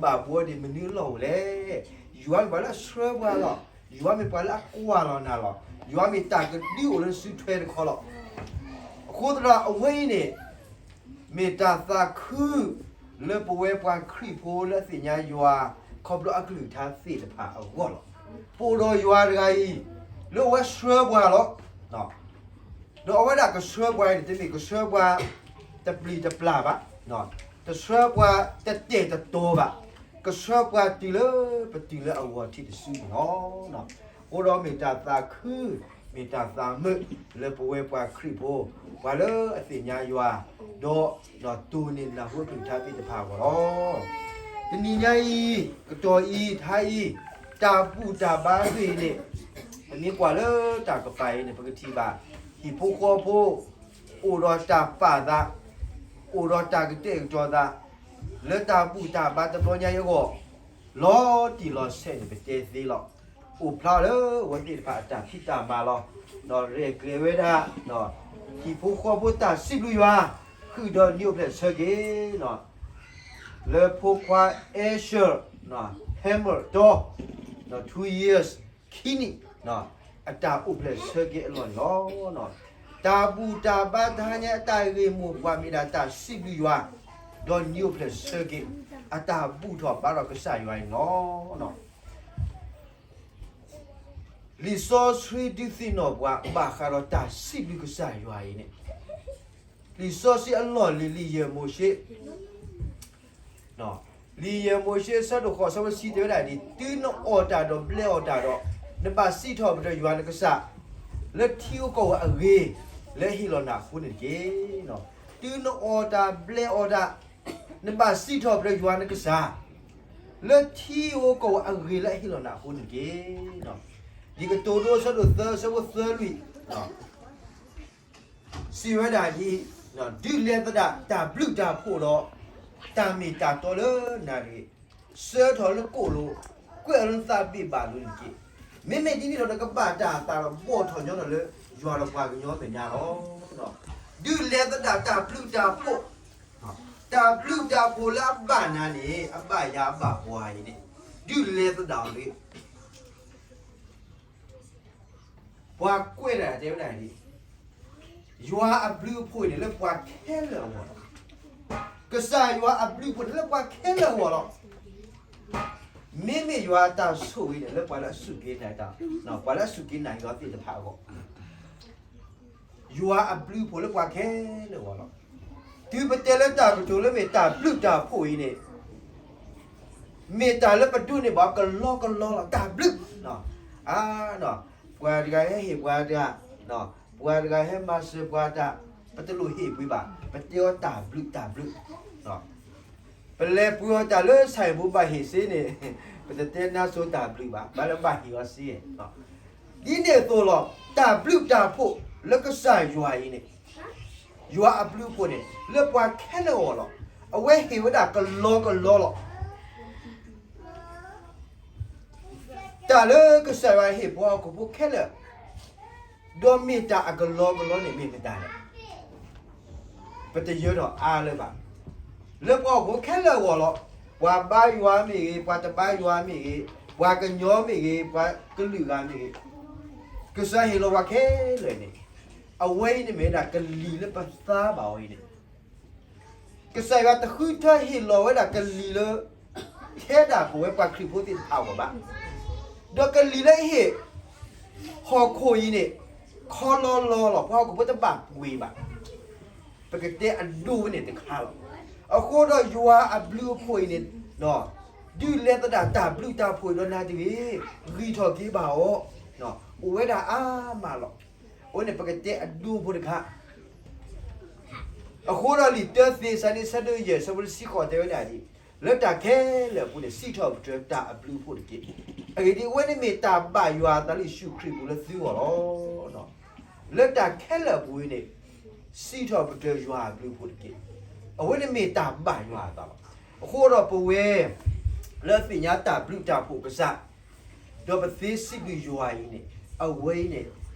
ဘၣ်ဘှီန့ၣ် မနုၤအလီၢ်အိၣ်လဲၣ်. ယွၤမ့ၢ်ပှၤလၢအဆှၢပှၤလီၤ. ယွၤမ့ၢ်ပှၤလၢအကွၢ်လီၤနၤလီၤ. ယွၤမ့ၢ်တၢ်ကဒုအိၣ်လၢနစုထွဲတခီလီၤ. အဃိသတးဒီးအဝဲအံၤန့ၣ် မ့ၢ်တၢ်သးခု လၢပဝဲပှၤခရံာ်ဖိလၢအသ့ၣ်ညါယွၤ ခီဖျိအကလုၢ်ကထါသ့ၣ်တဖၣ်အဂီၢ်လီၤ. ပအိၣ်ဒီးယွၤတဂၤအံၤ လၢအဝဲဆှၢပှၤလီၤ. ဒီးအဝဲဒၣ်ကဆှၢပှၤအံၤန့ၣ် တမ့ၢ်ကဆှၢပှၤတပျံၤတပျၢ်ဘၣ်, တဆှၢပှၤတတဲာ်တတီၤဘၣ်, ကဆှၢပှၤတုၤလၢပတုၤလၢအဂီၢ်ထံးတစုန့ၣ်လီၤ. အဃိဒီးမ့ၢ်တၢ်သးခု မ့ၢ်တၢ်သးမုာ် လၢပဝဲပှၤခရံာ်ဖိ ပှၤလၢအသ့ၣ်ညါယွၤ ဒီး ဒီးတိၢ်န့ၢ်နၢ်ဟူအကလုၢ်ကထါသ့ၣ်တဖၣ်အဂီၢ်လီၤ. တနံၤညါအံၤ ကတီၢ်အံၤ ထါအံၤ တၢ်ဘူၣ်တၢ်ဘါသ့ၣ်န့ၣ် ပမ့ၢ်ကွၢ်လၢတၢ်ကပၤအံၤန့ၣ် ပကထံၣ်ဘၣ် ဟံၣ်ဖိဃီဖိ အိၣ်ဒီးတၢ်ပာ်သး, အိၣ်ဒီးတၢ်ကတဲာ်ကတီၤသး လၢတၢ်ဘူၣ်တၢ်ဘါတဘျီညါအံၤအဂီၢ် လီၤတံၢ်လီၤဆဲးန့ၣ် ပတဲသ့လီၤ. အိၣ်ဖျါလၢအဝဲသ့ၣ်တဖၣ်အတၢ်ဖံးတၢ်မၤလီၤ. ဒီးရဲၣ်ကျဲၤဝဲဒၣ် ဟံၣ်ဖိဃီဖိတၢ်စံးဘျုးယွၤ ဃုာ်ဒီးနံၣ်အိၣ်ဖျဲၣ်ဆၢက့ၤ လၢဖိခွါ Asher Hammer တီ two years ခံနံၣ် အတၢ်အိၣ်ဖျဲၣ်ဆၢက့ၤအလီၢ်န့ၣ်လီၤ. တၢ်ဘူၣ်တၢ်ဘါတဟါညါအတၢ်ဂ့ၢ်မိၢ်ပှၢ်မ့ၢ်ဒၣ်တၢ်စံးဘျုးယွၤ ဒီးနံၣ်အိၣ်ဖျဲၣ်ဆၢက့ၤ အတၢ်ဘူၣ်ထီၣ်ဘါထီၣ်ကစၢ်ယွၤအံၤန့ၣ်လီၤ. လံာ်စီဆှံဒုးသ့ၣ်နီၣ်ပှၤ ဘၣ်ဃးဒီးတၢ်စံးဘျုးကစၢ်ယွၤအံၤန့ၣ်, လံာ်စီဆှံအလီၢ်လံၤ လံာ်ယဲၢ်မိၤၡ့, လံာ်ယဲၢ်မိၤၡ့ အဆၢဒိၣ်ဃိး အဆၢဖိတဆံ တဲဝဲဒၣ်ဒ်အံၤ, တုၤနအီၣ်တၢ်ဒီးဘျဲအီၣ်တၢ်ဒီး, နဘၣ်စံးထီၣ်ပတြၢၤယွၤနကစၢ် လၢထံဧိၤကီၢ်ဧိၤအဂ့ၤ လၢအဟ့ၣ်လီၤနၤအဃိန့ၣ်တက့ၢ်. တုၤနအီၣ်တၢ်ဘျဲအီၣ်တၢ်, နဘၣ်စံးထီၣ်ပတြၢၤယွၤနကစၢ် လၢထံဧိၤကီၢ်ဧိၤအဂ့ၤလၢအဟ့ၣ်လီၤနၤအဃိန့ၣ်တက့ၢ်. လံာ်ကတိၤဒိ အဆၢဒိၣ်သၢ အဆၢဖိသၢလွံၢ် စံးဝဲဒၣ်ဒ်အံၤ, ဒုးလဲၤသဒၣ်တၢ်ဘျုးတၢ်ဖှိၣ်ဒီး တၢ်မ့ၢ်တၢ်တီလၢနၤတဂ့ၤ, ဆှၢထီၣ်လၢကိၣ်လိၤ, ကွဲးအီၤလၢနသးဘ့ၣ်ဘၣ်လိၤန့ၣ်တက့ၢ်. မ့မ့ၢ်ဒ်န့ၣ်ဒီး နကဘၣ်တၢ်သးဒီးဘီၣ်ထီၣ်ညီထီၣ်လၢ ယွၤဒီးပှၤကညီမဲာ်ညါလီၤ. ဒုးလဲၤသဒၣ်တၢ်ဘျုးတၢ်ဖှိၣ်, တၢ်ဘျုးတၢ်ဖှိၣ်လၢအဘၣ်နၤန့ၣ် အဘၣ်ယၤအဘၣ်ပှၤအံၤန့ၣ် ဒုးလဲၤသဒၣ်အီၤတဂ့ၤ. ပှၤကွဲးဒၣ်တဲဝဲဒၣ်ဒ်အံၤ, ယွၤအဘျုးအဖှိၣ်န့ၣ်လၢပှၤခဲလၢာ်အဂီၢ်လီၤ. ကစၢ်ယွၤအဘျုးအဖှိၣ်န့ၣ်လၢပှၤခဲလၢာ်အဂီၢ်လီၤ. မ့မ့ၢ်ယွၤအတၢ်ဆိၣ်ဂ့ၤန့ၣ် လၢပှၤလၢအစူၢ်က့ၤနာ်တၢ်, ပှၤလၢအစူၢ်က့ၤနာ်ယွၤသ့ၣ်တဖၣ်အဂီၢ် ယွၤအဘျုးအဖှိၣ်လၢပှၤခဲလၢာ်အဂီၢ်လီၤ. တုၤပတဲလၢတၢ်ကတိၤလၢမ့ၢ်တၢ်ဘျုးတၢ်ဖှိၣ်အံၤန့ၣ်, မ့ၢ်တၢ်လၢပဒိးန့ၢ်ဘၣ်ကလီကလီလီၤ တၢ်ဘျုး, အါ, ပှၤတဂၤဟဲဟ့ၣ်ပှၤတၢ်, ပှၤတဂၤဟဲမၤစၢၤပှၤတၢ်, ပတလိၣ်ဟ့ၣ်ပှၤဘၣ်, ပတဲအီၤတၢ်ဘျုးတၢ်ဘျုး ပလဲၤပှ့ၤအီၤတၢ်လၢဆၣ်ဟ့ၣ်ပူၤဘၣ်ဟ့ၣ်စ့န့ၣ်, ပတတဲနါစိၤတၢ်ဘျုးဘၣ်, ဘၣ်လၢဘၣ်ဟ့ၣ်အီၤစ့, ဒ်န့ၣ်အသိးလီၤ. တၢ်ဘျုးတၢ်ဖှိၣ်လၢကစၢ်ယွၤအံၤန့ၣ်, ယွၤအဘျုးအဖှိၣ်န့ၣ် လၢပှၤခဲလၢာ်အဂီၢ်လီၤ. အဝဲဟ့ၣ်ဝဲဒၣ်ကလီကလီလီၤ. တၢ်လၢကစၢ်ယွၤဟ့ၣ်ပှၤဟီၣ်ခိၣ်ဖိခဲလၢာ်, ဒီးမ့ၢ်တၢ်အကလီကလီန့ၣ်မ့ၢ်မတၤလဲၣ်. ပတယၢၤထီၣ်အါလၢၤဘၣ်. လၢပှၤဟီၣ်ခိၣ်ဖိခဲလၢာ်အဂီၢ်လီၤ. ပှၤဘါယွၤမ့ၢ်ဂ့ၤ, ပှၤတဘါယွၤမ့ၢ်ဂ့ၤ, ပှၤကညီမ့ၢ်ဂ့ၤ, ပှၤကလုာ်ဂၤမ့ၢ်ဂ့ၤ, ကစၢ်ဟ့ၣ်လီၤပှၤခဲလၢာ်န့ၣ်, အဝဲအံၤန့ၣ်မ့ၢ်ဝဲဒၣ်ကလံၤလၢပသါဘၣ်အီၤအံၤန့ၣ် ကစၢ်ယွၤတဃုထၢဟ့ၣ်လီၤဝဲဒၣ်ကလံၤလၢ ထဲဒၣ်ပဝဲပှၤခရံာ်ဖိသ့ၣ်တဖၣ်အဂီၢ်ဘၣ်. ဒီးကလံၤလၢအဟ့ၣ်ဟီၣ်ခိၣ်အံၤန့ၣ် ခီလီလီလီၤ, ပှၤဟီၣ်ခိၣ်ဖိတဘၣ်ပှ့ၤဘၣ်. ပကတဲအဒိဝဲန့ၣ်တခါလီၤ. အဃိဒီးယွၤအဘျုးအဖှိၣ်အံၤန့ၣ်, ဒုးလဲၤသဒၣ်တၢ်ဘျုးတၢ်ဖှိၣ်ဒီးနၤတဂ့ၤ, ဂံၢ်ထီၣ်က့ၤဘၣ်အီၤ, အိၣ်ဝဲဒၣ်အါမးလီၤ. အဝဲန့ၣ်ပကတဲအဒိဖိတခါ အဃိဒီးလံာ်တၢသ့းစၤလနံ အဆၢဒိၣ်ယဲၢ် အဆၢဖိတဆံဃိးတဲဝဲဒၣ်ဒ်အံၤ, လၢတၢ်ခဲလၢာ်အပူၤန့ၣ် စံးထီၣ်ပတြၢၤတၢ်အဘျုးအဖှိၣ်တက့ၢ်. အဂ့ၢ်ဒ်အံၤ, အဝဲန့ၣ်မ့ၢ်တၢ်ဘၣ်ယွၤအသးလၢယ့ၣ်ၡူးခရံာ်အပူၤလၢသုဂီၢ်လီၤ. လၢတၢ်ခဲလၢာ်အပူၤန့ၣ် စံးထီၣ်ပတြၢၤယွၤအဘျုးအဖှိၣ်တက့ၢ်. အဝဲန့ၣ်မ့ၢ်တၢ်ဘၣ်ယွၤအသးလီၤ. အဃိဒီးပဝဲ လၢအသ့ၣ်ညါတၢ်ဘျုးတၢ်ဖှိၣ်ကစၢ် ဒီးပသ့စံးဘျုးယွၤအံၤန့ၣ်, အဝဲအံၤန့ၣ်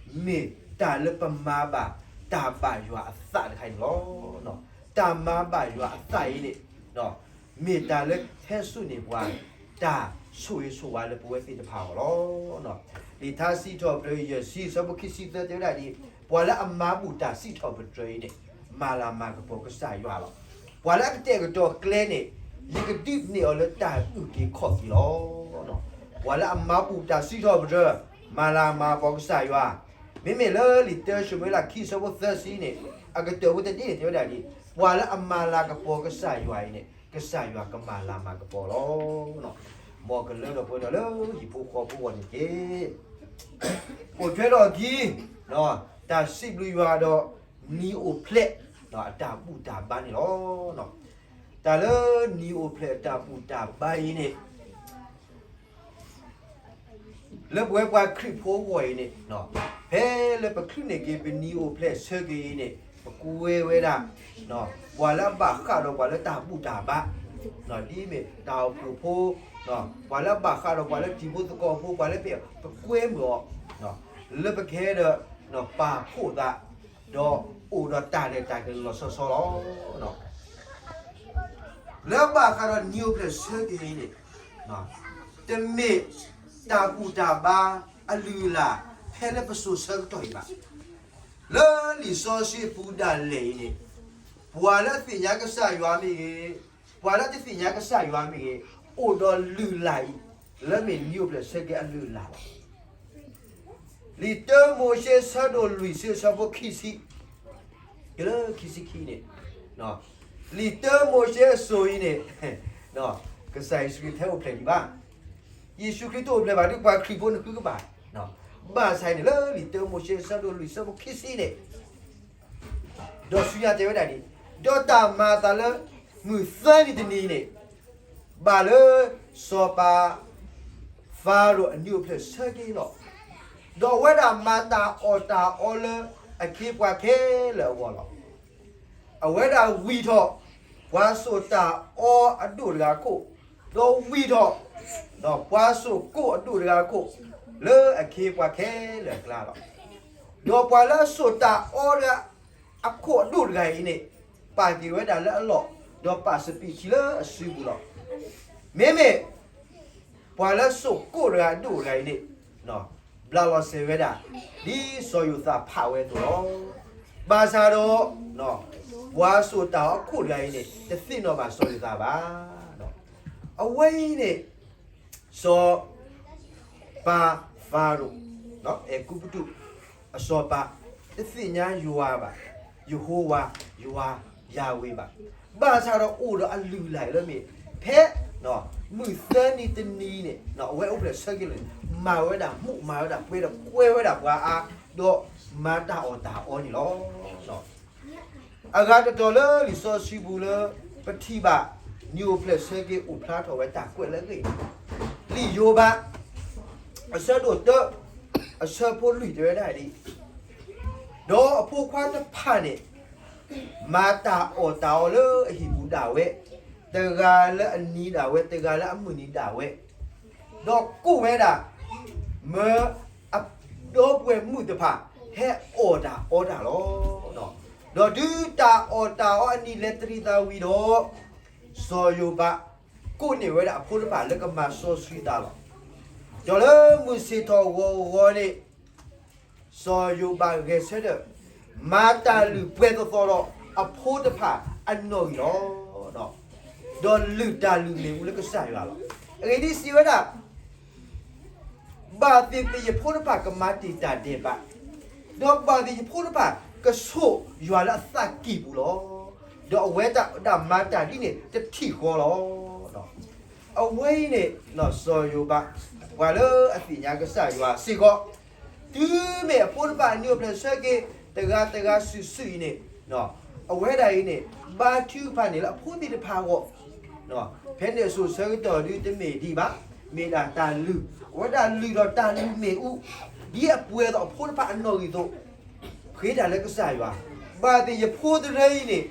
မ့ၢ်တၢ်လၢပမၤဘၣ်တၢ်ဘၣ်ယွၤအသးတခါအံၤန့ၣ်လီၤ. တၢ်မၤဘၣ်ယွၤအသးအံၤန့ၣ်, မ့ၢ်တၢ်လၢဟဲစိာ်န့ၢ်ပှၤ တၢ်ဆိၣ်ဂ့ၤဆိၣ်ဝါလၢပဝဲသ့ၣ်တဖၣ်အဂီၢ်လီၤ. လံာ်ထါစံးထီၣ်ပတြၢၤ ယဲၢ်ဆံ အဆၢဖိခံဆံသၢ တဲဝဲဒၣ်ဒ်အံၤ, ပှၤလၢအမၤဘူၣ်တၢ်စံးထီၣ်ပတြၢၤအံၤန့ၣ် မၤလၤမၤကပီၤကစၢ်ယွၤလီၤ. ပှၤလၢအကတဲာ်ကတီၤကျဲန့ၣ် ယကဒုးနဲၣ်အီၤလၢတၢ်အုၣ်က့ၤခီၣ်က့ၤလီၤ. ပှၤလၢအမၤဘူၣ်တၢ်စံးထီၣ်ပတြၢၤ မၤလၤမၤကပီၤကစၢ်ယွၤ, မ့မ့ၢ်လၢလံာ်တၢၡမူၤအ့လးခံ အဆၢဖိသၢဆံန့ၣ် အကတၢၢ်ဖိတဒ့န့ၣ် တဲဝဲဒၣ်ဒ်အံၤ, ပှၤလၢအမၤလၤကပီၤကစၢ်ယွၤအံၤန့ၣ် ကစၢ်ယွၤကမၤလၤမၤကပီၤလီၤ. မ်ကလၢထီၣ်ပှဲၤထီၣ်လၢဟံၣ်ဖိဃီဖိအဂီၢ်န့ၣ်တက့ၢ်. အိၣ်ထွဲထီၣ်အခံ တၢ်စံးဘျုးယွၤဒီး နံၤအိၣ်ဖျဲၣ် အတၢ်ဘူၣ်တၢ်ဘါန့ၣ်လီၤ. တၢ်လၢနံၤအိၣ်ဖျဲၣ်အတၢ်ဘူၣ်တၢ်ဘါအံၤန့ၣ် လၢပဝဲပှၤခရံာ်ဖိအဂီၢ်အံၤန့ၣ် ဖဲလၢပချုးန့ၢ်က့ၤပနံၤအိၣ်ဖျဲၣ်ဆၢက့ၤအံၤန့ၣ် ပကွဲဝဲဒၣ် ပှၤလၢအဘၣ်ဃးဒီးပှၤလၢတၢ်ဘူၣ်တၢ်ဘါ, ဒ်မ့ၢ်တၢ်အိၣ်ဖှိၣ်ဖိ, ပှၤလၢအဘၣ်ဃးဒီးပှၤလၢတံၤဖိသကိးဖိ ပှၤလၢပ ပကွဲမုာ်အီၤ လၢပကဟဲဒီး ပာ်ဖှိၣ်သး ဒီးအိၣ်ဒီးတၢ်ရဲၣ်တၢ်ကျဲၤလီၤဆီဆီလီၤ. လၢဘၣ်ဃးဒီးနံၤအိၣ်ဖျဲၣ်ဆၢက့ၤအံၤန့ၣ် တမ့ၢ်တၢ်ဘူၣ်တၢ်ဘါအလုၢ်အလၢ် ဖဲလၢပစိၤဆၢကတီၢ်အံၤဘၣ်. လၢလံာ်စီဆှံအပူၤဒၣ်လဲာ်အံၤန့ၣ် ပှၤလၢအသ့ၣ်ညါကစၢ်ယွၤမ့ၢ်ဂ့ၤ, ပှၤလၢတသ့ၣ်ညါကစၢ်ယွၤမ့ၢ်ဂ့ၤ, အိၣ်ဒီးလုၢ်လၢ်အံၤ လၢမ့ၢ်နံၤအိၣ်ဖျဲၣ်ဆၢက့ၤအလုၢ်အလၢ်လီၤ. လံာ်တၢမိၤၡ့ဆၢဒိၣ်လွံၢ်ဆံအဆၢဖိခံဆံ, တုၤလၢခံဆံခံန့ၣ်, လံာ်တၢမိၤၡ့အစိၤအံၤန့ၣ် ကစၢ်ယ့ၣ်ၡူးခရံာ်တအိၣ်ဖျဲၣ်ဒံးဘၣ်. ယ့ၣ်ၡူးခရံာ်တအိၣ်ဖျဲၣ်ဘၣ်ဒီး ပှၤခရံာ်ဖိန့ၣ်ဃုကဘၣ်, ဘၣ်ဆၣ်အံၤန့ၣ် လၢလံာ်တၢမိၤၡ့ဆၢဒိၣ်လွံၢ်ဆၢဖိခံဆံန့ၣ် ဒီးဆူညါတဲဝဲဒၣ်ဒ်အံၤ, ဒီးတၢ်မၤအသးလၢ မုၢ်သၢနံၤတနံၤန့ၣ် ဘၣ်လၢ စီၤပၤ ဖၤရိၤအနံၤအိၣ်ဖျဲၣ်ဆၢက့ၤလီၤ. ဒီးအဝဲဒၣ်မၤတၢ်အီၣ်တၢ်အီလၢအခ့အပှၤခဲလၢာ်အဂီၢ်လီၤ. အဝဲဒၣ်ဝံၢ်ထီၣ် ပှၤစိာ်တၢ်အီအဒိၣ်တဂၤအခိၣ်, ဒီးဝံၢ်ထီၣ် ပှၤစိာ်ကိၣ်အဒိၣ်တဂၤအခိၣ် လၢအခ့အပှၤခဲလၢာ်အကျါလီၤ. ဒီးပှၤလၢအစိာ်တၢ်အီတဂၤ အခိၣ်အဒိၣ်တဂၤအံၤန့ၣ် ပာ်က့ၤဝဲဒၣ်လၢအလီၢ်, ဒီးပာ်စပံးထံလၢအစုပူၤလီၤ. မ့မ့ၢ် ပှၤလၢစိာ်ကိၣ်တဂၤအဒိၣ်တဂၤအံၤန့ၣ် ဘျးလီၤစဲၤဝဲဒၣ် ဒ်စီၤယိၤသးဖးဝဲအသိးလီၤ. ဘၣ်ဆၣ်ဒီး ပှၤစိာ်တၢ်အီအခိၣ်တဂၤအံၤန့ၣ် တသ့ၣ်နီၣ်ဘၣ်စီၤယိၤသးဘၣ်. အဝဲအံၤန့ၣ် စီၤ ပၤဖၤရိၤ အဲၤကူပတူး အစီၤပၤ တသ့ၣ်ညါယွၤဘၣ်, ယဟိဝၤ ယွၤ ယၤဝ့ၤဘၣ်. ဘၣ်ဆၣ်ဒီးအိၣ်ဒီးအလုၢ်အလၢ်လၢမ့ၢ် ဖဲ မုၢ်သၢနံၤတနံၤန့ၣ် အဝဲအိၣ်ဖျဲၣ်ဆၢက့ၤလီၤန့ၣ် မၤဝဲဒၣ်မူးမၤဝဲဒၣ်ပွဲဒီးကွဲဝဲဒၣ်ပှၤအါ ဒီးမၤတၢ်အီၣ်တၢ်အီန့ၣ်လီၤ. အဂၤတတီၤလၢလံာ်စီဆှံပူၤလၢ ပထံၣ်ဘၣ် နံၤအိၣ်ဖျဲၣ်ဆၢက့ၤအိၣ်ဖျါထီၣ်ဝဲတၢ်ကွဲးလၢအဂ့ၢ်န့ၣ် လံာ်ယိၤဘး အဆၢဒိၣ်တၢ အဆၢဖိလွံၢ်တဲဝဲဒၣ်ဒ်အံၤ, ဒီးအဖိခွါတဖၣ်န့ၣ် မၤတၢ်အီၣ်တၢ်အီလၢအဟံၣ်ပူၤဒၣ်ဝဲ, တဂၤလၢအနံၤဒၣ်ဝဲ, တဂၤလၢအမုၢ်နံၤဒၣ်ဝဲ, ဒီးကိးဝဲဒၣ် မၢအဒီပုၢ်ဝဲၢ်မုၣ်တဖၣ် ဟဲအီၣ်တၢ်အီတၢ်လီၤ. ဒီးတုၤတၢ်အီၣ်တၢ်အီအနံၤလဲၤတရံးသးဝံၤဒီး စီၤယိၤဘး ကိးန့ၢ်ဝဲဒၣ်အဖိတဖၣ်လၢကမၤစီဆှံသးလီၤ. ဒီးလၢမုၢ်ဆ့ၣ်ထီၣ်ဂီၤဂီၤန့ၣ် စီၤယိၤဘးဂဲၤဆၢထၢၣ် မၤတၢ်လုၢ်ပှဲၤသီသီဒီးအဖိတဖၣ်အနီၣ်ဂံၢ်လီၤ. ဒီးလုၢ်တၢ်လုၢ်မ့ၣ်အူလၢကစၢ်ယွၤလီၤ. အဂ့ၢ်ဒ်အံၤစံးဝဲဒၣ် ဘၣ်သ့ၣ်သ့ၣ်ယဖိတဖၣ်ကမၤတ့ၢ်တၢ်ဒဲးဘး, ဒီးဘၣ်သ့ၣ်ယဖိတဖၣ်ကဆိၣ်ယွၤလၢအသးကံၢ်ပူၤလီၤ. ဒီးအဝဲဒၣ်မၤတၢ်ဒ်န့ၣ်တထံၣ်ဃီလီၤ. အဝဲအံၤန့ၣ် စီၤယိၤဘး ပှၤလၢအသ့ၣ်ညါကစၢ်ယွၤစ့ၢ်ကီး တုၤမ့ၢ်အဖိတဖၣ်အနံၤအိၣ်ဖျဲၣ်ဆၢက့ၤ တဂၤတဂၤစုာ်စုာ်အံၤန့ၣ် အဝဲဒၣ်အံၤန့ၣ် ဘါထုကဖၣ်န့ၣ်လၢအဖိသ့ၣ်တဖၣ်အဂီၢ် ဖဲန့ၣ်အစိၤဆၢကတီၢ်ဒုတမ့ၢ်ဒံးဘၣ်, မ့ၢ်ဒၣ်တၢ်လုၢ်, အဝဲဒၣ်လုၢ်ဒီးတၢ်လုၢ်မ့ၣ်အူ ဒ်အပှဲၤဒီးအဖိတဖၣ်အနီၣ်ဂံၢ်အသိး ဖှ့တၢ်လၢကစၢ်ယွၤ, ဘၣ်သ့ၣ်ယဖိတရၢအံၤန့ၣ်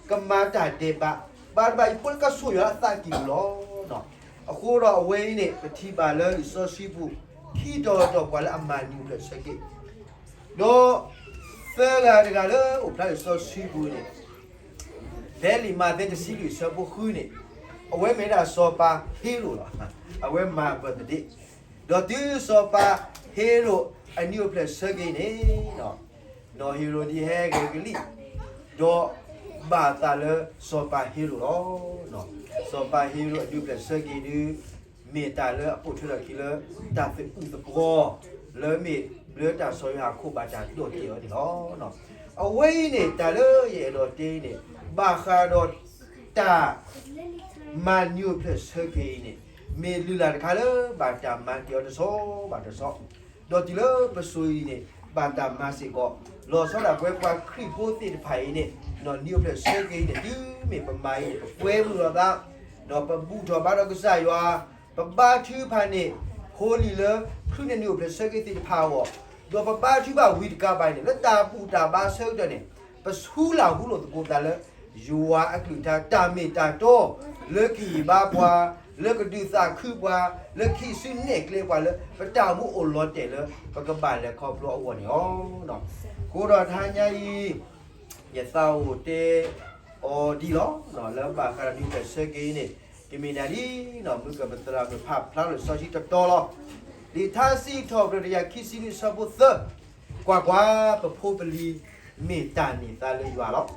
ကမၤတၢ်ဒဲးဘး, ဘၣ်တဘၣ်ယဖိလၢကဆိၣ်ယွၤလၢအသးကံၢ်ပူၤလီၤ. အဃိဒီးအဝဲအံၤန့ၣ် ပထံၣ်ဘၣ်လၢလံာ်စီဆှံပူၤ ခံတီၤတီၤပှၤလၢအမၤနံၤအိၣ်ဖျဲၣ်ဆၢက့ၤ ဒီးသၢဂၤတဂၤလၢအိၣ်ဖျါလံာ်စီဆှံပူၤန့ၣ် ဖဲလံာ်မးသဲတဆံလွံၢ်အဆၢဖိဃုန့ၣ် အဝဲမ့ၢ်ဒၣ်စီၤပၤဟ့ရိာ်လီၤ. အဝဲမၤ birthday ဒီးတုၤစီၤပၤဟ့ရိာ်အနံၣ်အိၣ်ဖျဲၣ်ဆၢက့ၤအံၤန့ၣ်, နီၢ်ဟ့ရိာ်ဒ်ဟဲဂဲၤကလံၣ်, ဒီးဘၣ်သးလၢစီၤပၤဟ့ရိာ်လီၤ. စီၤပၤဟ့ရိာ်အနံၣ်အိၣ်ဖျဲၣ်ဆၢက့ၤဒုး မ့ၢ်တၢ်လၢအပိာ်ထွဲထီၣ်အခံလၢ တၢ်သးအုးသပှီၤ လၢမ့ၢ်ဘျၢတၢ်စီၤယိၤဟၣ်အခိၣ်ဘၣ်တၢ်ဒိးတဲအီၤန့ၣ်လီၤ. အဝဲအံၤန့ၣ် တၢ်လၢယအဲၣ်ဒိးတဲအံၤန့ၣ် ဘၣ်ဃးဒီးတၢ် မၤနံၣ်အိၣ်ဖျဲၣ်ဆၢက့ၤအံၤန့ၣ် မ့ၢ်လုၢ်လၢ်တခါလၢဘၣ်တၢ်မၤက့ၤအီၤတဆီဘၣ်တဆီ, ဒီးတုၤလၢပစိၤအံၤန့ၣ် ဘၣ်တၢ်မၤစ့ၢ်ကီး, လီၤဆီဒၣ်ပဝဲပှၤခရံာ်ဖိသ့ၣ်တဖၣ်အံၤန့ၣ် နံၣ်အိၣ်ဖျဲၣ်ဆၢက့ၤအံၤန့ၣ် တုၤမ့ၢ်ပမၤအံၤန့ၣ် ပကွဲမုာ်လိာ်သး, ဒီးပဘူၣ်ထီၣ်ဘါထီၣ်ကစၢ်ယွၤ, ပဘါထုကဖၣ်န့ၢ် ဖိလံၤလၢ ဖုၣ်န့ၢ်နံၣ်အိၣ်ဖျဲၣ်ဆၢက့ၤသ့ၣ်တဖၣ်အဂီၢ်, ဒီးပဘါထုကဖၣ်ဝံၤတကးဘၣ်အံၤန့ၣ် လၢတၢ်ဘူၣ်တၢ်ဘါဆၢကတီၢ်န့ၣ် ပဆူလၢ်ဟူလိာ်သကိးသးလၢ ယွၤအကလုၢ်ကထါ တၢ်မ့ၢ်တၢ်တီ လၢကဟ့ၣ်ဘါပှၤ, လၢကဒုးသးခုပှၤ, လၢကဟံးစုနဲၣ်ကျဲပှၤလၢ ပတၢ်အိၣ်မူအိၣ်လီၤတဲာ်လၢ ပကဘၣ်လဲၤခီဖျိအဂီၢ်န့ၣ်လီၤ. အဃိဒီးတဟါညါအံၤ ယသးအိၣ်တဲအီၤဒ်လီၤ, လၢဘၣ်ဃးဒီးနံၣ်အိၣ်ဖျဲၣ်ဆၢက့ၤအံၤန့ၣ် ကမ့ၢ်ဒၣ်ဒ် မုၢ်ကပသရၣ်မုၣ်ဖးဖျါလၢစီဆှံတတီၤလီၤ. လံာ်ထါစံးထီၣ်ပတြၢၤတကယၤခံဆံနွံအဆၢဖိသၢ, ကွၢ်ကွၢ်, ပဖိပလံၤမ့ၢ်တၢ်န့ၢ်သါလၢယွၤလီၤ.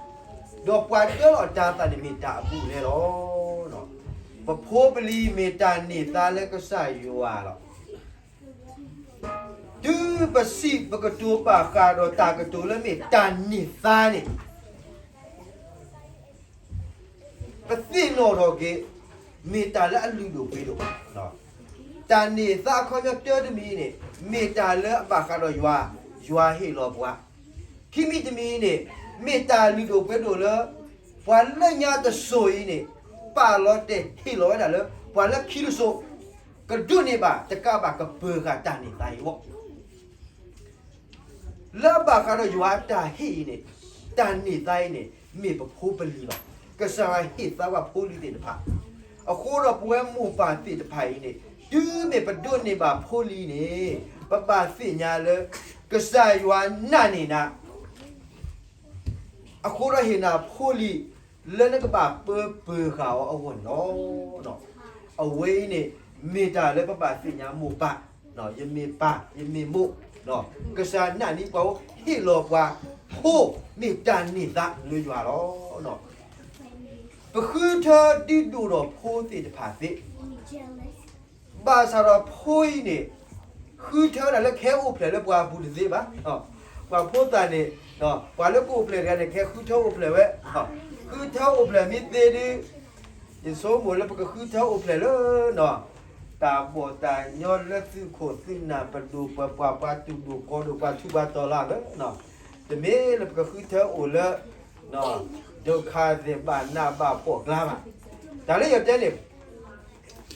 ဒီးပှၤတၢလီၤတၢ်အသးန့ၣ်မ့ၢ်တၢ်အဘူးအလဲလီၤ. ပဖိပလံၤမ့ၢ်တၢ်န့ၢ်သါလၢကစၢ်ယွၤလီၤ. တုၤပစံးပကတိၤဘၣ်ဃးဒီးတၢ်ကတိၤလၢမ့ၢ်တၢ်န့ၢ်သါန့ၣ် ပသ့ၣ်နီၣ်ထီၣ်က့ၤ မ့ၢ်တၢ်လၢအလုၢ်ဒိၣ်ပှ့ၤဒိၣ်, တၢ်န့ၢ်သါအခီပညီတၢတမံၤန့ၣ် မ့ၢ်တၢ်လၢအဘၣ်ဃးဒီးယွၤ, ယွၤဟ့ၣ်လီၤပှၤ, ခံမံၤတမံၤန့ၣ် မ့ၢ်တၢ်လုၢ်ဒိၣ်ပှ့ၤဒိၣ်လၢ ပှၤလၢညါတစိၤအံၤန့ၣ် ပာ်လီၤတဲာ်ဟ့ၣ်လီၤဝဲဒၣ်လၢ ပှၤလၢခံတစိၤ ကဒိးန့ၢ်ဘၣ်တကးဘၣ်ကပၢၤဃာ်တၢ်န့ၢ်သါအံၤအဂီၢ် လၢအဘၣ်ဃးဒီးယွၤအတၢ်ဟ့ၣ်အံၤန့ၣ် တၢ်န့ၢ်သါအံၤန့ၣ် မ့ၢ်ပဖိပလံၤလီၤ. ကစၢ်ယွၤဟ့ၣ်သါပှၤဖိလံၤသ့ၣ်တဖၣ်, အဃိဒီးပဝဲမိၢ်ပၢ်သ့ၣ်တဖၣ်အံၤန့ၣ် တုၤမ့ၢ်ပဒိးန့ၢ်ဘၣ်ဖိလံၤန့ၣ် ပဘၣ်သ့ၣ်ညါလၢ ကစၢ်ယွၤနာ်န့ၢ်နၤ အဃိဒီးဟ့ၣ်နၤဖိလံၤ လၢနကဘၣ်ပၢပၢၤဃာ်အီၤအဂီၢ်န့ၣ်လီၤ. အဝဲအံၤန့ၣ် မ့ၢ်တၢ်လၢပဘၣ်သ့ၣ်ညါမိၢ်ပၢ်, ယမ့ၢ်ပၢ် ယမ့ၢ်မိၢ်, ကစၢ်နာ်န့ၢ်ပှၤအိၣ် ဟ့ၣ်လီၤပှၤဖိ မ့ၢ်တၢ်န့ၢ်သါလၢယွၤလီၤ. ပဃုထၢဒုးဒိၣ်ထီၣ်ဖိသ့ၣ်တဖၣ်သ့, ဘၣ်ဆၣ်ဒီးဖိအံၤန့ၣ် ဃုထၢဝဲဒၣ်လၢကဟဲအိၣ်ဖျဲၣ်လၢပှၤအပူၤတသ့ဘၣ်. ပှၤဖိသၣ်န့ၣ် ပှၤလၢကအိၣ်ဖျဲၣ်တဂၤန့ၣ် ကဟဲဃုထၢအိၣ်ဖျဲၣ်ဝဲ, ဃုထၢအိၣ်ဖျဲၣ်မ့ၢ်သ့ဒီး ယဆိကမိၣ်လၢပကဃုထၢအိၣ်ဖျဲၣ်လၢ တၢ်ဘီၣ်တၢ်ညီလၢသုးခိၣ်သုးနၢ်ပဒိၣ်ပှၤပှၤပှၤတူၢ်ဒိၣ်ကီဒိၣ်ပှၤထူးပှၤတီၤလၢအဂီၢ်, တမ့ၢ်လၢပကဃုထၢအိၣ်လၢ ဒုက္ခသည်ဘၣ်နးဘၣ်ဖှီၣ်ကျါဘၣ်. တၢ်လၢယတဲန့ၣ်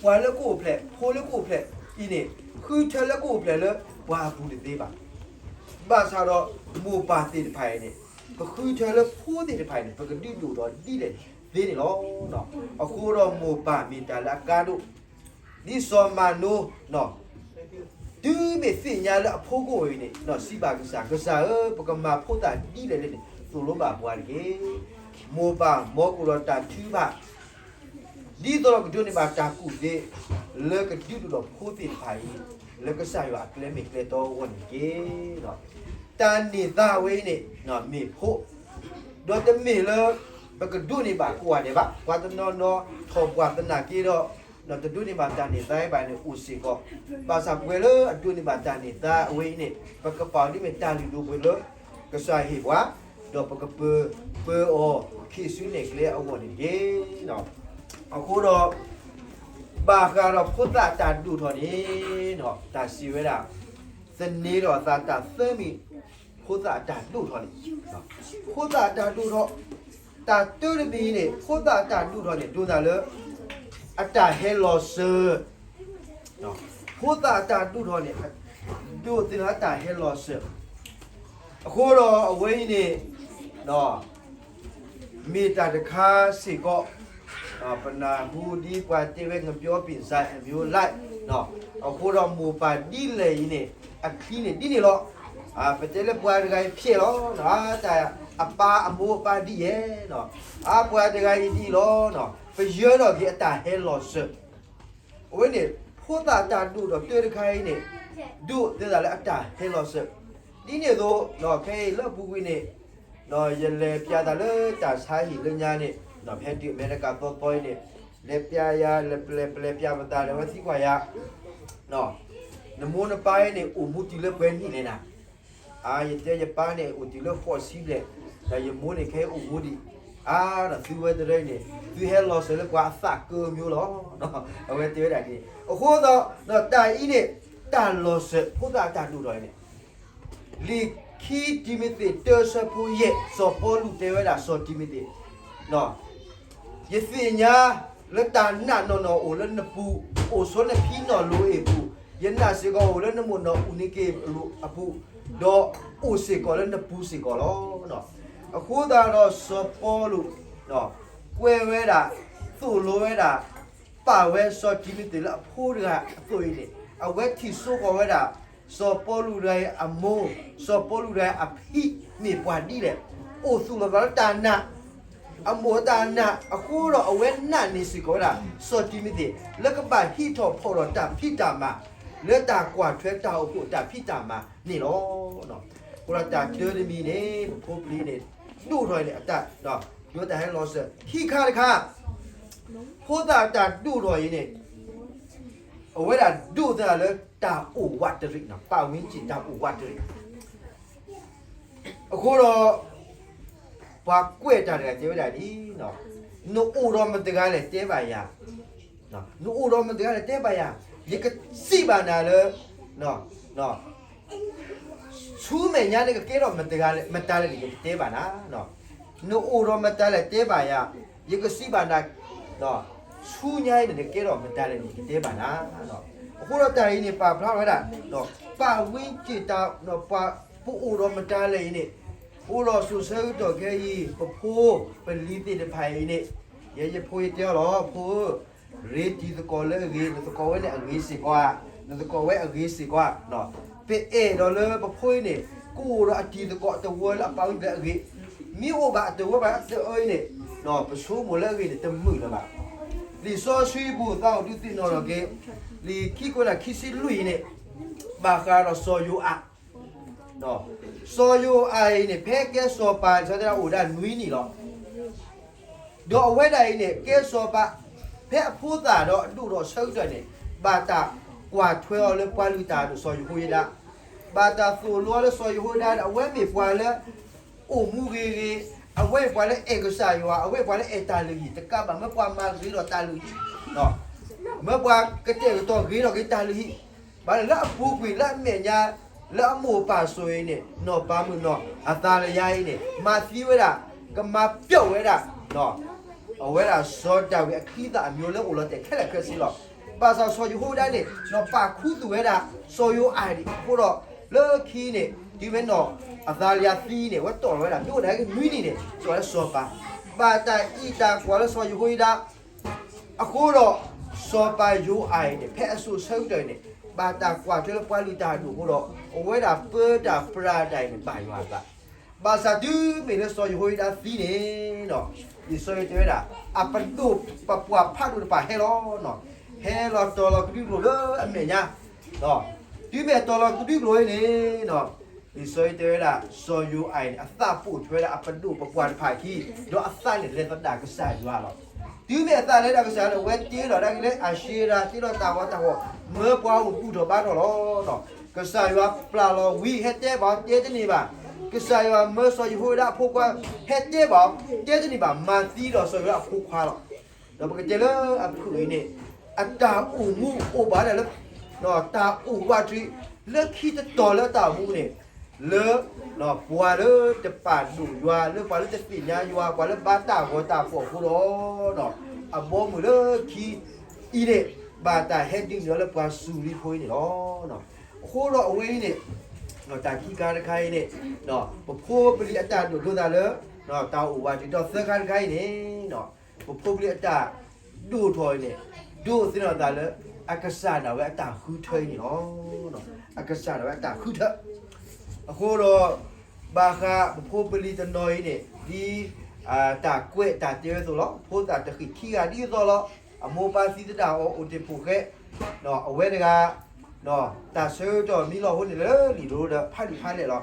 ပှၤလၢကအိၣ်ဖျဲၣ် ဖိလၢကအိၣ်ဖျဲၣ်အံၤန့ၣ် ဃုထၢလၢကအိၣ်ဖျဲၣ်လၢပှၤအပူၤတသ့ဘၣ်. ဘၣ်ဆၣ်ဒီးမိၢ်ပၢ်သ့ၣ်တဖၣ်အံၤန့ၣ် ပဃုထၢလၢဖိသ့ၣ်တဖၣ်အံၤန့ၣ် ပကဒုးဒိၣ်ထီၣ်ဒ်လဲၣ်သ့န့ၣ်လီၤ. အဃိဒီးမိၢ်ပၢ်မ့ၢ်တၢ်လၢအကါဒိၣ် ဒ်စီၤမၤနိ တုၤမ့ၢ်သ့ၣ်ညါလၢအဖိကအိၣ်အံၤန့ၣ် စံးဘၣ်ကစၢ်, ကစၢ်ဧၢ, ပကမၤဖိသၣ်ဒ်လဲၣ်လဲၣ်န့ၣ် သိၣ်လိဘၣ်ပှၤတက့ၢ်. မိၢ်ပၢ်မ်ကအိၣ်ဒီးတၢ်ထုကဖၣ် ဒ်သိးဒီးကဒိးန့ၢ်ဘၣ်တၢ်ကူၣ်သ့ လၢကဒုးဒိၣ်ထီၣ်ဖိသ့ၣ်တဖၣ်အံၤ လၢကစၢ်ယွၤအကျဲမ့ၢ်ကျဲတီအဂီၢ်န့ၣ်တက့ၢ်. တၢ်န့ၢ်သါဝဲအံၤန့ၣ် မ့ၢ်ဖိ ဒီးတမ့ၢ်လၢ ပကဒိးန့ၢ်ဘၣ်ကိးဂၤဒဲးဘၣ်. ပှၤတနီၤနီၤ ထီၣ်ပှၢ်သနာ်က့ဒီး တဒိးန့ၢ်ဘၣ်တၢ်န့ၢ်သါဘၣ်န့ၣ် အိၣ်စ့ၢ်ကီး. ဘၣ်ဆၣ်ပှၤလၢအဒိးန့ၢ်ဘၣ်တၢ်န့ၢ်သါအဝဲအံၤန့ၣ် ပကပာ်အီၤဒ်မ့ၢ်တၢ်လုၢ်ဒိၣ်ပှ့ၤဒိၣ်လၢ ကစၢ်ဟ့ၣ်ပှၤ ဒီးပကပၢၤ ပၢၤအီၤ ကဟံးစုနဲၣ်ကျဲအဂီၢ်န့ၣ်တက့ၢ်. အဃိဒီး ဘၣ်ဃးဒီးဖိသၣ်အတၢ်ဒိၣ်ထီၣ်န့ၣ် တၢ်စံးဝဲဒၣ် သန့ၤထီၣ်အသးတၢ်သၢမံၤ ဖိသၣ်အတၢ်ဒိၣ်ထီၣ်န့ၣ် ဖိသၣ်အတၢ်ဒိၣ်ထီၣ် တၢ်တၢတမံၤန့ၣ် ဖိသၣ်အတၢ်ဒိၣ်ထီၣ်န့ၣ် ဒိးသးလၢ အတၢ်ဟဲလီၤစၢၤ ဖိသၣ်အတၢ်ဒိၣ်ထီၣ်န့ၣ် ဒိးသးလၢအတၢ်ဟဲလီၤစၢၤ အဃိဒီးအဝဲအံၤန့ၣ် မ့ၢ်တၢ်တခါစ့ၢ်ကီး ပနၢ်ဟူဒ်ပှၤတဲဝဲ ငပျီပ့ၢ်စၢ်အမျိုးလိုက် အဃိဒီးမိၢ်ပၢ်ဒ်လဲၣ်အံၤန့ၣ် အချံန့ၣ်ဒ်န့ၣ်လီၤ. ပတဲလၢပှၤတဂၤအံၤဖျဲၣ်လီၤ တၢ်အပၢ်အမိၢ်အပၢ်ဒ်ယဲၢ် အါပှၤတဂၤအံၤဒ်အံၤလီၤ. ပယၢထီၣ်က့ၤအတၢ်ဟဲလီၤစၢၤ, အဝဲန့ၣ် ဖိသၣ်တၢ်ဒိၣ်ထီၣ်တၢတခါအံၤန့ၣ် ဒိးသန့ၤသးလၢအတၢ်ဟဲလီၤစၢၤ, ဒ်န့ၣ်အသိး ခဲအံၤလၢအပူၤကွံာ်န့ၣ် ယလဲၤပျးသးလၢတၢ်ဆါဟံၣ်လၢညါန့ၣ် ဖဲတုၤအမဲရကၤသီသီအံၤန့ၣ် လဲၤပျးယၤ လဲၤပျးပျးပသးဒီး အဝဲသံကွၢ်ယၤ နမိၢ်နပၢ်အံၤန့ၣ် အိၣ်မူတုၤလၢပှဲၤနံၣ်လဲၣ်နၤ. အါ ယတဲယပၢ်န့ၣ် အိၣ်တုၤလၢဃိးဆံဘျဲၣ်, ဒီးယမိၢ်န့ၣ် ခဲအံၤအိၣ်မူဒံး, အါ ဒီးသုဝဲတရၢအံၤန့ၣ် သုဟဲလီၤစၢၤလၢပှၤအသးကၢမၠိလီၤ. အဝဲတဲဝဲဒၣ်ဒ်န့ၣ် အဃိသတးဒီး တၢ်အံၤန့ၣ် တၢ်လီၤစၢၤ ဖိသၣ်အတၢ်ဒိၣ်ထီၣ်အံၤန့ၣ် လံာ်ခံတံၤမသ့းတၢဆၢဖိယဲၢ် စီၤပီလူးတဲဝဲဒၣ်စီၤတံၤမသ့း ယသ့ၣ်ညါလၢတၢ်နာ်နီၢ်နီၢ်အိၣ်လၢနပူၤ, အိၣ်ဆိလၢနဖံနီၢ်လိၤအ့ၣ်ပူၤ, ယနာ်စ့ၢ်ကီးအိၣ်လၢနမိၢ်နီၢ်အူနံက့ၤအပူၤ, ဒီးအိၣ်စ့ၢ်ကီးလၢနပူၤစ့ၢ်ကီးလီၤ. အဃိသတးဒီးစီၤပီလူး ကွဲဝဲဒၣ် သိၣ်လိဝဲဒၣ် ပာ်ဝဲစီၤတံၤမသ့းလၢအဖိတဂၤအသိးအံၤန့ၣ် အဝဲထံၣ်စိဃီၤဝဲဒၣ် စီၤပီလူးတဂၤအံၤအမိၢ်, စီၤပီလူးတဂၤအဖံမ့ၢ်ပှၤဒ်လဲၣ်, အိၣ်သူၣ်လီၤသးလၢတၢ်နာ်, အမိၢ်တၢ်နာ်အဃိဒီး အဝဲနာ်န့ၢ်စ့ၢ်ကီးဝဲဒၣ် စီၤတံၤမသ့း လၢကဘၣ်ဟံးထီၣ်ဖီၣ်ထီၣ်တၢ်ဖံးတၢ်မၤ လၢတၢ်ကွၢ်ထွဲတၢ်အိၣ်ဖှိၣ်တၢ်ဖံးတၢ်မၤန့ၣ်လီၤ. အဃိဒီးတၢ်တၢတမံၤန့ၣ် ပဖိပလံၤန့ၣ် ဒိၣ်ထီၣ်အံၤန့ၣ် အတၢ်ဒိးတၢ်ဟဲလီၤစၢၤ ခံခါတခါ ဖိသၣ်တၢ်ဒိၣ်ထီၣ်အံၤန့ၣ် အဝဲဒၣ်ဒိးသးလၢတၢ်အိၣ်ဝးတရံး, ပၣ်ဝံက့ၤတၢ်အိၣ်ဝးတရံး အဃိဒီး ပှၤကွဲးတၢ်တဂၤတဲဝဲဒၣ်ဒ် နအိၣ်ဒီးမတၤတဂၤလဲၣ်တဲဘၣ်ယၤ, နအိၣ်ဒီးမတၤတဂၤလဲၣ်တဲဘၣ်ယၤ, ယကစံးဘၣ်နၤလၢ ဆူမဲာ်ညါန့ၣ်ကကဲထီၣ်မတၤလဲၣ်န့ၣ် ယကတဲဘၣ်နၤ, နအိၣ်ဒီးမတၤလဲၣ်တဲဘၣ်ယၤ, ယကစံးဘၣ်နၤ ဆူညါအံၤန့ၣ် နကဲထီၣ်မတၤလဲၣ်န့ၣ် ယကတဲဘၣ်နၤ. အဃိဒီးတၢ်အံၤန့ၣ် ပာ်ဖျါထီၣ်ဝဲဒၣ် ပၣ်ဝံက့ၤတၢ် ပှၤပအိၣ်ဒီးမတၤလဲၣ်အံၤန့ၣ်, အဃိဒီးစိၤဆၢကတီၢ်ခဲအံၤ ပဖိပလံၤသ့ၣ်တဖၣ်အံၤန့ၣ်, ယဲယဖိယတဲအီၤလီၤ ဖိဧၢ, ရ့တံၤသကိးလၢအဂ့ၤ, နသကိးဝဲန့ၣ်အဂ့ၤစ့ၢ်ကီးဧါ, နသကိးဝဲအဂ့ၤစ့ၢ်ကီးဧါ. ပအဲၣ်ဒိးလၢပဖိအံၤန့ၣ် ကအိၣ်ဒီးအတံၤသကိးတဝၢလၢအပၣ်ဝံက့ၤလၢအဂ့ၤ, မ့ၢ်အိၣ်ဘၣ်အတဝၢဘၣ်တအၢအံၤန့ၣ်, ပဆိကမိၣ်လၢအဂ့ၤန့ၣ် တမုာ်လၢၤဘၣ်. လံာ်စီဆှံပူၤသးအိၣ်ဒုးသ့ၣ်နီၣ်ထီၣ်က့ၤ, လံာ်ခံကွဲးနီၣ်ခံဆံလွံၢ်အံၤန့ၣ်, ဘၣ်ဃးဒီးစီၤယိၤအၤ စီၤယိၤအၤအံၤန့ၣ် ဖဲကဲစီၤပၤ လံာ်စီဆှံတဲဒၣ်အိၣ်ဒၣ်နွံနံၣ်လီၤ. ဒီးအဝဲဒၣ်အံၤန့ၣ် ကဲစီၤပၤ ဖဲအဖိသၣ်ဒီးအဒိၣ်ထီၣ်ဆၢကတီၢ်န့ၣ် ဘၣ်တၢ်ကွၢ်ထွဲအီၤလၢပှၤလုၢ်တၢ်အဒိၣ်စီၤယဟိယဒၤ, ဘၣ်တၢ်သိၣ်လိအီၤလၢစီၤယဟိယဒၤဒီး အဝဲမ့ၢ်ပှၤလၢ အိၣ်မူဂ့ၤဂ့ၤ, အဝဲမ့ၢ်ပှၤလၢအဲၣ်ကစၢ်ယွၤ, အဝဲမ့ၢ်ပှၤလၢအဲၣ်တၢ်လုၢ်ဟံၣ်, တကးဘၣ် မ့ၢ်ပှၤမၤဂ့ၤထီၣ်တၢ်လုၢ်ဟံၣ်, မ့ၢ်ပှၤကတဲာ်ကတီၤဂ့ၤထီၣ်က့ၤတၢ်လုၢ်ဟံၣ်, ဘၣ်လၢအပူၤကွံာ်လၢအမဲာ်ညါ လၢအမိၢ်အပၢ်စိၤအံၤန့ၣ် နီၢ်ပၤမုၣ်နီၢ် အသးလယါအံၤန့ၣ် မၤသံဝဲဒၣ်, ကမၤပျီၣ်ဝဲဒၣ် အဝဲဒၣ်စီၤဒၤဝံးအချံသၣ်အမျိုးလၢအိၣ်လီၤတဲာ်ခဲလၢာ်ခဲဆ့လီၤ. ဘၣ်ဆၣ်စီၤယဟိဝဲဒၣ်န့ၣ် နီၢ်ပာ်ခူသူၣ်ဝဲဒၣ် စီၤယိၤအၤဒံးအဃိဒီး လၢခံန့ၣ် တုၤမ့ၢ်နီၢ်အသးလယါသံန့ၣ် အဝဲတီၢ်လီၤဝဲဒၣ် မ့ၢ်အိၣ်ဒၣ်ကနွံနံၣ်န့ၣ် ကီးလၢစီၤပၤ, ဘၣ်တၢ်အံးတၢ်ကွၢ်လၢစီၤယဟိဝဲဒၣ် အဃိဒီး စီၤပၤယိၤအၤအံၤန့ၣ် ဖဲအစိၤဆၢကတီၢ်အံၤန့ၣ် ဘၣ်တၢ်ကွၢ်ထွဲလၢပှၤလုၢ်တၢ်အဒိၣ်အဃိဒီး အဝဲဒၣ်ပၢတၢ်ပြးတၢ်အံၤန့ၣ် ဘၣ်ယွၤအသး, ဘၣ်ဆၣ်တုၤမ့ၢ်လၢစီၤယဟိဝဲဒၣ်သံန့ၣ် လံာ်စီဆှံတဲဝဲဒၣ် အပဒိၣ်ပပှၢ်ဖးဒိၣ်တဖၣ်ဟဲလီၤ, ဟဲလီၤတီၤလီၤကဒွံကျိာ်လၢအမဲာ်ညါ, တုၤမ့ၢ်တီၤလီၤကဒွံကျိာ်အံၤန့ၣ် လံာ်စီဆှံတဲဝဲဒၣ် စီၤယိၤအၤန့ၣ် အသးပိာ်ထွဲဝဲဒၣ်အပဒိၣ်ပပှၢ်တဖၣ်အခံ, ဒီးအသးန့ၣ်လဲၤသဒၣ်ကစၢ်ယွၤလီၤ. တုၤမ့ၢ်အသးလဲၤဒၣ်ကစၢ်ယွၤန့ၣ် အဝဲတ့လီၤဒၣ်က့ၤလၢအၤၡ့ရၤ တ့လီၤတၢ်ဂီၤတၢ်ဂီၤ မၢပှၤအိၣ်ဘူၣ်ထီၣ်ဘါထီၣ်လီၤ. ကစၢ်ယွၤပျၢ်လီၤဝံၤ ဟဲတဲဘၣ်အီၤတဲတန့ၢ်ဘၣ်, ကစၢ်ယွၤမၢစီၤယဟိဝဲဒၣ်အဖိခွါ ဟဲတဲဘၣ်အီၤတဲတန့ၢ်ဘၣ် မၤသံဒီးစီၤယဟိဝဲဒၣ်အဖိခွါလီၤ. ဒီးပကတဲလၢအဖုၣ်အံၤန့ၣ် အတၢ်အိၣ်မူအိၣ်ဘၣ်ဒၣ်လၢ တၢ်အိၣ်ဝးတရံး လၢခံတတီၤလၢတၢ်အိၣ်မူန့ၣ် လၢ ပှၤလၢတပာ်ဒိၣ်ယွၤ လၢပှၤလၢတသ့ၣ်ညါယွၤ ပှၤလၢဘါတၢ်ဂီၤတၢ်ဖီၣ်အဃိဒီး အဘီအမုၢ်လၢခံအံၤန့ၣ် ဘၣ်တၢ်ဟဲဒုးန့ၢ်အီၤလၢပှၤစူၤလံဖိအံၤန့ၣ်လီၤ. အဃိဒီးအဝဲအံၤန့ၣ် တၢ်ခံခါတခါအံၤန့ၣ် ပဖိပလံၤအတၢ်ဒိၣ်ထီၣ်သးလၢ တၢ်အိၣ်ဝးတရံး ဒီးသၢခါတခါအံၤန့ၣ် ပဖိပလံၤအတၢ်ဒိၣ်ထီၣ်အံၤန့ၣ် ဒိးသန့ၤအသးလၢ အကစၢ်ဒၣ်ဝဲအတၢ်ဃုထၢအံၤန့ၣ်လီၤ. အကစၢ်ဒၣ်ဝဲအတၢ်ဃုထၢ အဃိဒီး ဘၣ်ဃးပဖိပလံၤတနီၤအံၤန့ၣ် ဒ် တၢ်ကွဲးတၢ်တဲဝဲအသိးလီၤ. ဖိသၣ်တဃံးခံဂၤဒ်သိးလီၤ. အမိၢ်ပၢ်သံသဒၣ်အီၤအိၣ်တ့ၢ်ဖိဃဲ, အဝဲတဂၤ တၢ်ဆၢကတီၢ်မံလီၤအဃိန့ၣ်လၢလံာ်ဒိဒီးဖးဒံးဖးလဲၢ်လီၤ.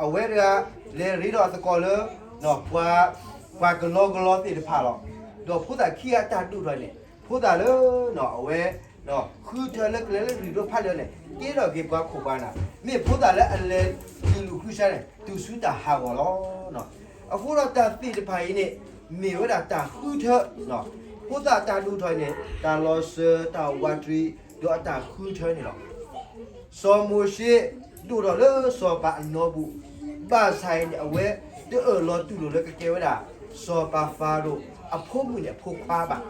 အဝဲတဂၤ လဲၤရ့ဒီးအသကိးလၢ ပှၤကလီကလီသ့ၣ်တဖၣ်လီၤ. ဒီးဖိသၣ်ခံဂၤတၢ်ဒိၣ်ထီၣ်န့ၣ် ဖိသၣ်လၢ အဝဲ ဃုထၢလၢကလဲၤလၢလံာ်ဒိဖးလဲၢ်န့ၣ် တ့ထီၣ်က့ၤပှၤခိၣ်ပှၤနၢ်, မ့ၢ်ဖိသၣ်လၢအလဲၤကလုာ်ဃုဆါန့ၣ် တုၤဆူတၢ်ဟးဂီၤလီၤ. အဃိဒီးတၢ်သ့ၣ်တဖၣ်အံၤန့ၣ် မ့ၢ်ဝဲဒၣ်တၢ်ဃုထၢ ဖိသၣ်တၢ်ဒိၣ်ထီၣ်အံၤန့ၣ် တၢ်လီၤစၢၤ တၢ်ဝးတရံး ဒီးအတၢ်ဃုထၢန့ၣ်လီၤ. စီၤမိၤၡ့ ဒိၣ်ထီၣ်လၢစီၤပၤအနီပူၤ, ဘၣ်ဆၣ်အံၤန့ၣ် အဝဲတအၢၣ်လီၤတူၢ်လိာ်လၢကကဲဝဲဒၣ် စီၤပၤဖၤရိၤအဖိမုၣ်န့ၣ်အဖိခွါဘၣ်.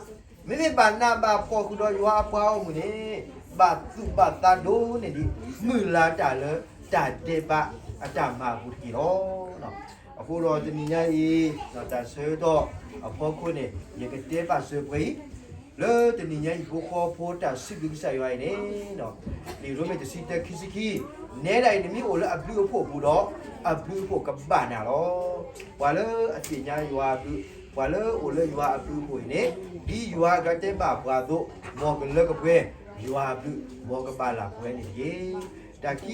မ့မ့ၢ်ဘၣ်နးဘၣ်ဖှီၣ်ဃုာ်ဒီးယွၤအပှၤဂီၢ်မုၢ်န့ၣ် ဘၣ်သူၣ်ဘၣ်သးဒိၣ်န့ၢ်ဒံး မုၢ်လၢ်တၢ်လၢတၢ်ဒဲးဘးအတၢ်မၤအပူၤတက့ၢ်လီၤ. အဃိဒီးတနံၤညါအံၤ တၢ်ဆၢကတီၢ်အဖီခိၣ်န့ၣ် ယကတဲဘၣ်စၢၤပှဲၤအံၤ, လၢတနံၤညါဟံၣ်ဖိဃီဖိတၢ်စံးဘျုးကစၢ်ယွၤအံၤန့ၣ် လံာ်ရိမ့ၤတဆံတၢခံဆံခံ, နဲဒၣ်အံၤနမ့ၢ်အိၣ်လၢအဘျုးအဖှိၣ်အပူၤဒီး အဘျုးအဖှိၣ်ကဘၣ်နၤလီၤ. ပှၤလၢအသ့ၣ်ညါယွၤအဘျုး, ပှၤလၢအအိၣ်လၢယွၤအဘျုးအဖှိၣ်အံၤန့ၣ် ဒ်ယွၤအကလုၢ်တဲဘၣ်ပှၤအသိး, မ်ကလၢကပှဲၤယွၤအဘျုး, မ်ကဘၣ်လၢပှဲၤန့ၣ်တက့ၢ်. တၢ်ခံ